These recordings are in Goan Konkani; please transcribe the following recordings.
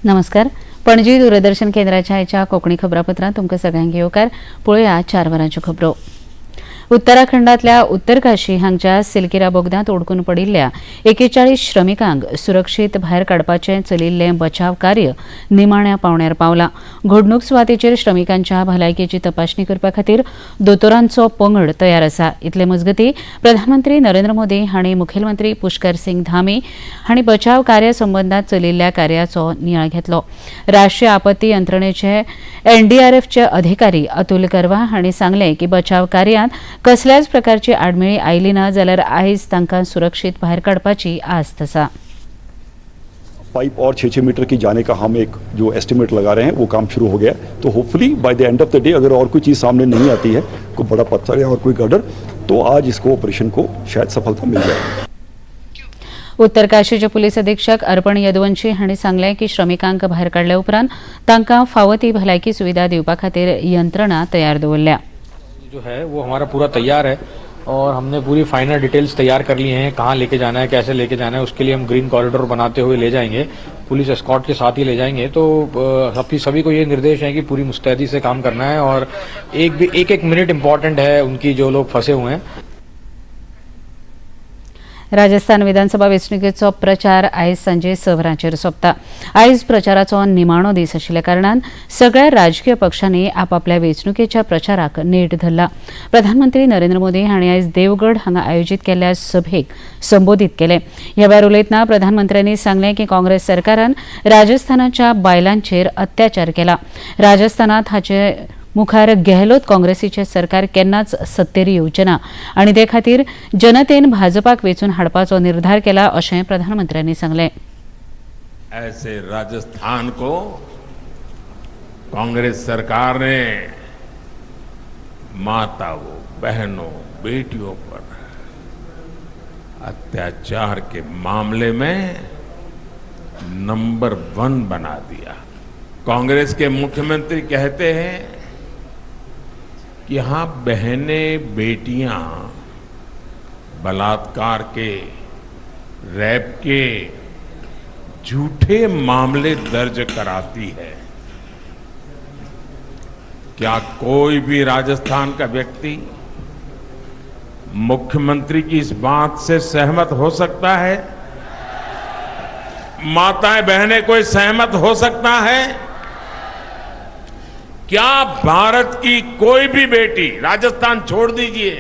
नमस्कार. पणजी दूरदर्शन केंद्राच्या आयच्या कोंकणी खबरापत्रांत तुमकां सगळ्यांक येवकार. पळोवया 4 वरांच्यो खबरो. उत्तराखंडातल्या उत्तरकाशी हांगच्या सिलकिरा बोगदांत उडकून पडिल्ल्या 41 श्रमिकांक सुरक्षीत भायर काडपाचें चलिल्लें बचाव कार्य निमाण्या पावण्यार पावलां. घडणूक सुवातेचेर श्रमिकांच्या भलायकेची तपासणी करपा खातीर दोतोरांचो पंगड तयार आसा. इतले मजगतीं प्रधानमंत्री नरेंद्र मोदी हांणी मुखेलमंत्री पुष्कर सिंग धामी हांणी बचाव कार्य संबंदांत चलिल्ल्या कार्याचो नियाळ घेतलो. राष्ट्रीय आपत्ती यंत्रणेचे एनडीआरएफचे अधिकारी अतुल करवा हांणी सांगलें की बचाव कार्यांत कसल्याच प्रकारची आडमेळी आयली ना जाल्यार आयज तांकां सुरक्षीत भायर काडपाची आस्त आसा. पाइप और 6-6 मीटर की जाने का हम एक जो एस्टिमेट लगा रहे हैं वो काम शुरू हो गया। तो hopefully by the end of the day अगर और कोई चीज़ सामने नहीं आती है, कोई बड़ा पत्थर या और कोई गर्डर, तो आज इसको ऑपरेशन को शायद सफलता मिल जाए। उत्तरकाशीचे पुलीस अधीक्षक अर्पण यदुवंशी हांणी सांगलें की श्रमिकांक भायर काडल्या उपरांत तांकां फावो ती भलायकी सुविधा दिवपा खातीर यंत्रणा तयार दवरल्या। जो है वो हमारा पूरा तैयार है और हमने पूरी फाइनल डिटेल्स तैयार कर ली हैं, कहाँ लेके जाना है, कैसे लेके जाना है। उसके लिए हम ग्रीन कॉरिडोर बनाते हुए ले जाएंगे, पुलिस एस्कॉर्ट के साथ ही ले जाएंगे। तो सभी सभी को ये निर्देश है कि पूरी मुस्तैदी से काम करना है और एक भी एक एक मिनट इम्पॉर्टेंट है उनकी, जो लोग फंसे हुए हैं। राजस्थान विधानसभा वेंचणुकेचो प्रचार आयज सांजे 6 वरांचेर सोंपता. आयज प्रचाराचो निमाणो दीस आशिल्ल्या कारणान सगळ्या राजकीय पक्षांनी आपापल्या वेंचणुकेच्या प्रचाराक नेट धरला. प्रधानमंत्री नरेंद्र मोदी हांणी आयज देवगड हांगा आयोजीत केल्ल्या सभेक संबोधीत केलें. ह्या वेळार उलयतना प्रधानमंत्र्यांनी सांगलें की काँग्रेस सरकारान राजस्थानाच्या बायलांचेर अत्याचार केला. राजस्थानात हाचे मुखार गेहलोत काँग्रेसीचे सरकार केन्नाच सत्तेर येवचें ना आनी ते खातीर जनतेन भाजपाक वेंचून हाडपाचो निर्धार केला अशें प्रधानमंत्र्यांनी सांगलें. ऐसे राजस्थान को कांग्रेस सरकार ने माताओं, बहनों, बेटियों पर अत्याचार के मामले में नंबर 1 बना दिया। कांग्रेस के मुख्यमंत्री कहते हैं कि यहां बहनें, बेटियां बलात्कार के, रेप के झूठे मामले दर्ज कराती है। क्या कोई भी राजस्थान का व्यक्ति मुख्यमंत्री की इस बात से सहमत हो सकता है? माताएं, बहनें, कोई सहमत हो सकता है? क्या भारत की कोई भी बेटी, राजस्थान छोड़ दीजिए,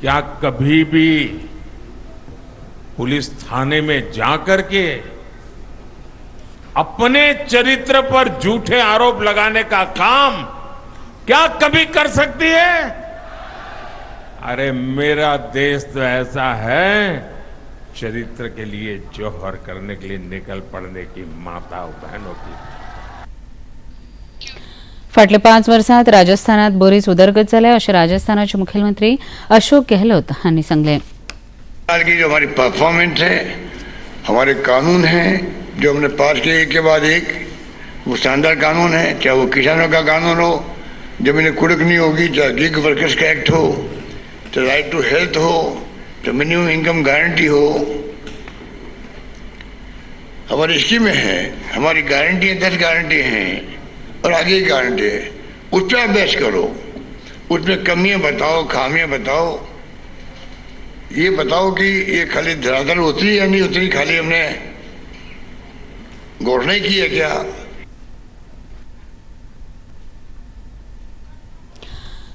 क्या कभी भी पुलिस थाने में जाकर के अपने चरित्र पर झूठे आरोप लगाने का काम क्या कभी कर सकती है? अरे, मेरा देश तो ऐसा है, चरित्र के लिए जौहर करने के लिए निकल पड़ने की माता बहनों की। फाटल्या 5 वर्सांत राजस्थानात बरीच उदरगत जाल्या अशें राजस्थानाचे मुखेलमंत्री अशोक गेहलोत हांणी सांगलें. की जो हमारी परफॉर्मेंस है, हमारे कानून हैं जो हमने पास किए एक के बाद एक, वो शानदार कानून है। चाहे वो किसानों का कानून हो, जमीन कुड़कनी होगी, चाहे गिग वर्कर्स का एक्ट हो, चाहे राइट टू हेल्थ हो, चाहे मिनिमम इनकम गारंटी हो। हमारी स्कीमें हैं, हमारी गारंटी है, 10 गारंटी हैं और आगे की गारंटी है। उस पर आप बहस करो, उसमें कमियां बताओ, खामियां बताओ, ये बताओ कि ये खाली धरातल उतरी या नहीं उतरी, खाली हमने घोषणा ही की है क्या?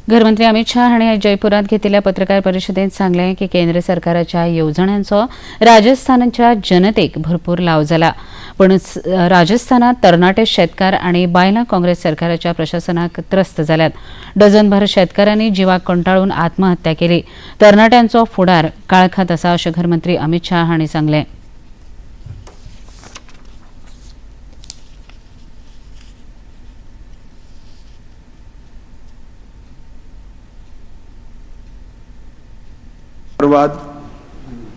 घरमंत्री अमित शाह हांणी आयज जयपुरांत घेतिल्ल्या पत्रकार परिशदेंत सांगलें की केंद्र सरकाराच्या येवजण्यांचो राजस्थानाच्या जनतेक भरपूर लाव जाला, पूण राजस्थानात तरणाटे शेतकार आनी बायलां काँग्रेस सरकाराच्या प्रशासनाक त्रस्त जाल्यात. डझनभर शेतकारांनी जिवाक कंटाळून आत्महत्या केली. तरणाट्यांचो फुडार काळखात आसा अशें घरमंत्री अमित शाह हांणी सांगलें.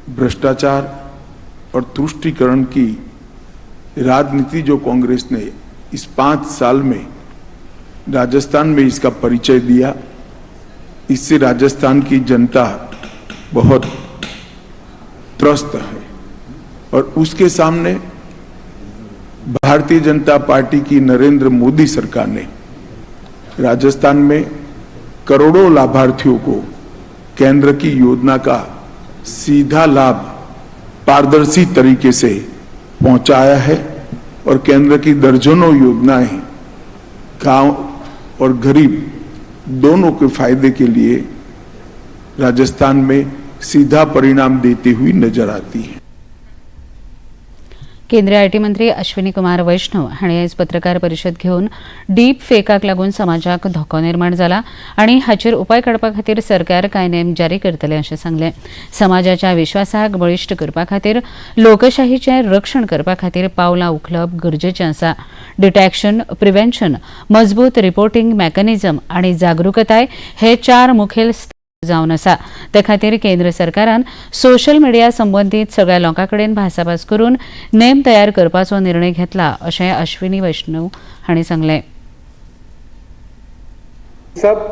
भ्रष्टाचार और तुष्टीकरण की राजनीति जो कांग्रेस ने इस 5 साल में राजस्थान में इसका परिचय दिया, इससे राजस्थान की जनता बहुत त्रस्त है और उसके सामने भारतीय जनता पार्टी की नरेंद्र मोदी सरकार ने राजस्थान में करोड़ों लाभार्थियों को केंद्र की योजना का सीधा लाभ पारदर्शी तरीके से पहुंचाया है और केंद्र की दर्जनों योजनाएं गांव और गरीब दोनों के फायदे के लिए राजस्थान में सीधा परिणाम देती हुई नजर आती है। केंद्रीय IT मंत्री अश्विनी कुमार वैष्णव हांणी आयज पत्रकार परिशद घेवन डीप फेकाक लागून समाजाक धोको निर्माण जाला आनी हाचेर उपाय काडपा खातीर सरकार कांय नेम जारी करतले अशें सांगलें। समाजाच्या विश्वासाक बळिश्ट करपा खातीर, लोकशाहीचें रक्षण करपा खातीर पावलां उखलप गरजेचें आसा। डिटॅक्शन, प्रिव्हेन्शन, मजबूत रिपोर्टिंग मॅकॅनिझम आनी जागृकताय हे चार मुखेल जावन आसा। ते खातीर केंद्र सरकारान सोशल मिडिया संबंदीत सगळ्या लोकां कडेन भासाभास करून नेम तयार करपाचो निर्णय घेतला अशें अश्विनी वैष्णव हांणी सांगलें। सब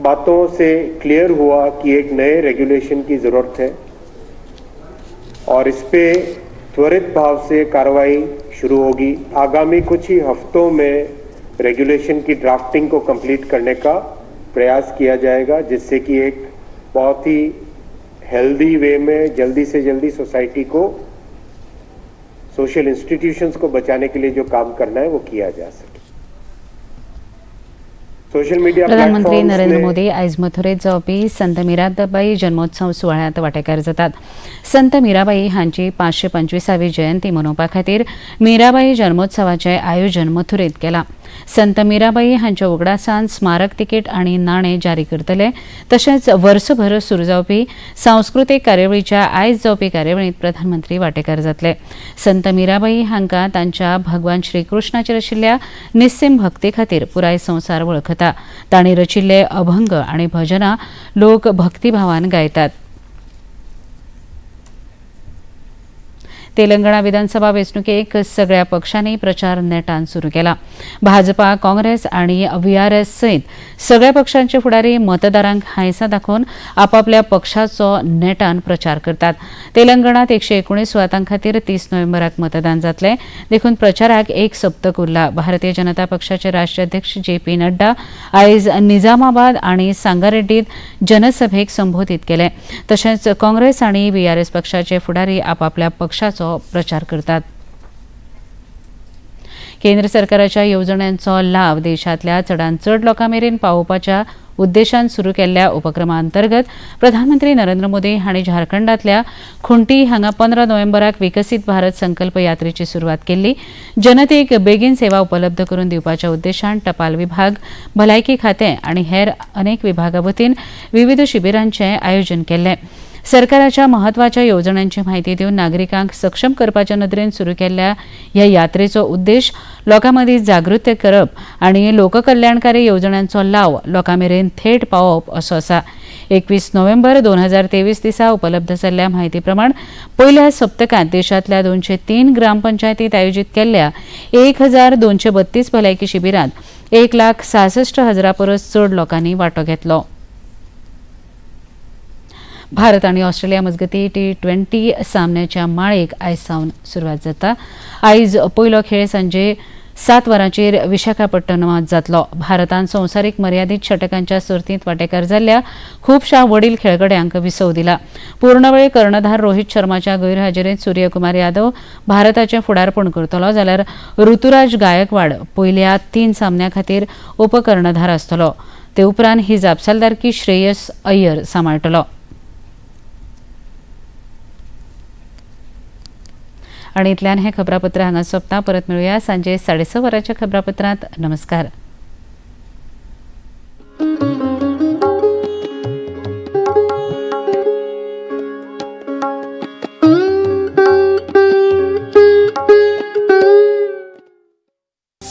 बातों से क्लियर हुआ कि एक नए रेगुलेशन की जरूरत है और इस पे त्वरित भाव से कार्रवाई शुरू होगी। आगामी कुछ ही हफ्तों में रेगुलेशन की ड्राफ्टिंग को कंप्लीट करने का प्रयास किया जाएगा, जिससे कि एक बहुत ही हेल्दी वे में जल्दी से जल्दी सोसाइटी को, सोशल इंस्टीट्यूशंस को बचाने के लिए जो काम करना है, वो किया जा सके। सोशल मीडिया प्रधानमंत्री नरेंद्र मोदी आयज मथुरेत जावपी संत मीराबाई जन्मोत्सव सुवाळ्यांत वांटेकार जातात। संत मीराबाई हांची 525वी जयंती मनोवपा खातीर मीराबाई जन्मोत्सवाचें आयोजन मथुरेत केलां। संत मीराबाई हांच्या उगडासान स्मारक तिकीट आनी नाणे जारी करतले। तशेंच वर्सभर सुरू जावपी सांस्कृतीक कार्यावळीच्या आयज जावपी कार्यावळींत प्रधानमंत्री वांटेकार जातले। संत मीराबाई हांकां तांच्या भगवान श्रीकृष्णाचेर आशिल्ल्या निस्सीम भक्ती खातीर पुराय संवसार वळखता। तांणी रचिल्ले अभंग आनी भजनां लोक भक्तिभावान गायतात। तेलंगणा विधानसभा वेंचणुकेक सगळ्या पक्षांनी प्रचार नेटान सुरू केला। भाजपा, काँग्रेस आनी व्हीआरएस सयत सगळ्या पक्षांचे फुडारी मतदारांक हांयसां दाखोवन आपापल्या पक्षाचो नेटान प्रचार करतात। तेलंगणात 119 सुवातां खातीर 30 नोव्हेंबराक मतदान जातलें, देखून प्रचाराक एक सप्तक उरला। भारतीय जनता पक्षाचे राष्ट्रीय अध्यक्ष जे पी नड्डा आयज निजामाबाद आनी सांगारेड्डीत जनसभेक संबोधीत केलें। तशेंच काँग्रेस आनी व्हीआरएस पक्षाचे फुडारी आपापल्या पक्षाचो प्रचार करतात। केंद्र सरकाराच्या येवजण्यांचो लाव देशांतल्या चडांत चड लोकां मेरेन पावोवपाच्या उद्देशान सुरू केल्ल्या उपक्रमा अंतर्गत प्रधानमंत्री नरेंद्र मोदी हांणी झारखंडांतल्या खुंटी हांगा 15 नोव्हेंबराक विकसीत भारत संकल्प यात्रेची सुरवात केल्ली। जनतेक बेगीन सेवा उपलब्ध करून दिवपाच्या उद्देशान टपाल विभाग, भलायकी खातें आनी हेर अनेक विभागा वतीन विविध शिबिरांचें आयोजन केल्लें। सरकाराच्या म्हत्वाच्या येवजण्यांची म्हायती दिवन नागरिकांक सक्षम करपाच्या नदरेन सुरू केल्ल्या ह्या यात्रेचो उद्देश लोकां मदीं जागृती करप आनी लोककल्याणकारी येवजण्यांचो लाव लोकां मेरेन थेट पावोवप असो आसा। 21 नोव्हेंबर 2023 दिसा उपलब्ध जाल्ल्या म्हायती प्रमाण पयल्या सप्तकांत देशांतल्या 203 ग्रामपंचायतीत आयोजीत केल्ल्या 1232 भलायकी शिबिरांत 1,66,000 परस चड लोकांनी वांटो घेतलो। भारत आनी ऑस्ट्रेलिया मजगती T20 सामन्याच्या माळेक आयज सावन सुरवात जाता। आयज पयलो खेळ सांजे 7 वरांचेर विशाखापट्टणमात जातलो। भारतान संवसारीक मर्यादीत षटकांच्या सर्तींत वांटेकार जाल्ल्या खुबश्या वडील खेळगड्यांक विसव दिला। पूर्णवेळ कर्णधार रोहित शर्माच्या गैरहाजेरीत सूर्यकुमार यादव भारताचें फुडारपण करतलो, जाल्यार ऋतुराज गायकवाड पयल्या 3 सामन्या खातीर उपकर्णधार आसतलो। ते उपरांत ही जापसालदारकी श्रेयस अय्यर सांबाळटलो। आनी इतल्यान हें खबरापत्र हांगा सोंपता। परत मेळुया सांजे 6:30 वरांच्या खबरापत्रांत। नमस्कार।